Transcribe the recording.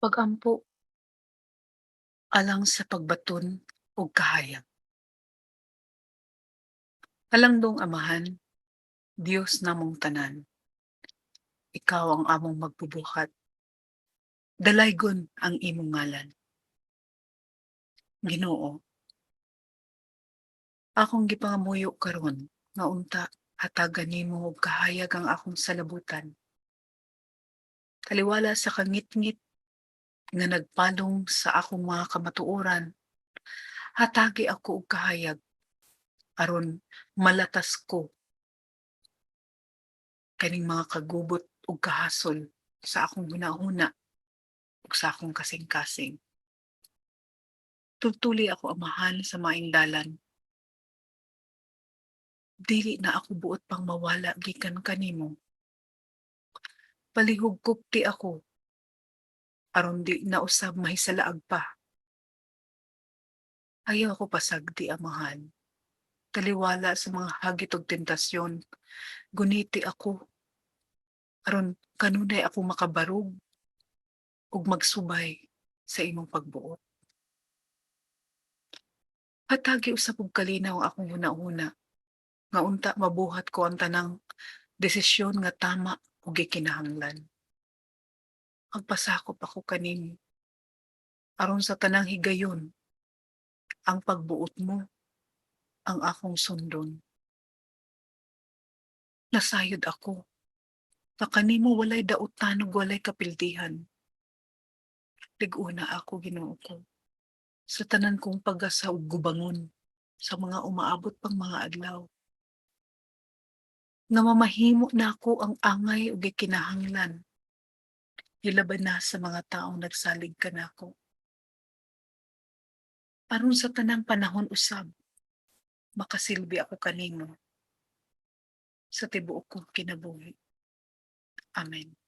Pag-ampo alang sa pagbaton og kahayag. Halangdong Amahan, Dios namong tanan. Ikaw ang among magbubuhat. Dalaygon ang imong ngalan. Ginoo, akong gipangamuyo karon nga unta hatagan nimo og kahayag ang akong salabutan. Taliwala sa kangitngit nga nagpalong sa akong mga kamatuoran, hatagi ako og kahayag aron malatas ko kaning mga kagubot ug kahasol sa akong hunahuna ug sa akong kasing-kasing. Tultuli ako, Amahan, sa maayong dalan. Dili na ako buot pang mawala gikan kanimo. Palihog kupti ako aron di na usab mahisalaag pa. Ayaw ako pasagdi, Amahan. Taliwala sa mga hagit ug tentasyon, guniti ako aron kanunay ako makabarog ug magsubay sa imong pagbuot. Hatagi usab og kalinaw ang akong hunahuna nga unta mabuhat ko ang tanang desisyon nga tama ug gikinahanglan. Magpasakop ako kanimo aron sa tanang higayon ang pagbuot mo ang akong sundon. Nasayod ako nga kanimo walay dautan ug walay kapildihan. Lig-una ako, Ginoo ko, sa tanan kong pag-asa ug gubangon sa mga umaabot pang mga adlaw. Nga mamahimo nako ang angay ug gikinahanglan hilaban na sa mga taong nagsalig kanako. Aron sa tanang panahon usab, makasilbi ako kanimo sa tibuok kong kinabuhi. Amen.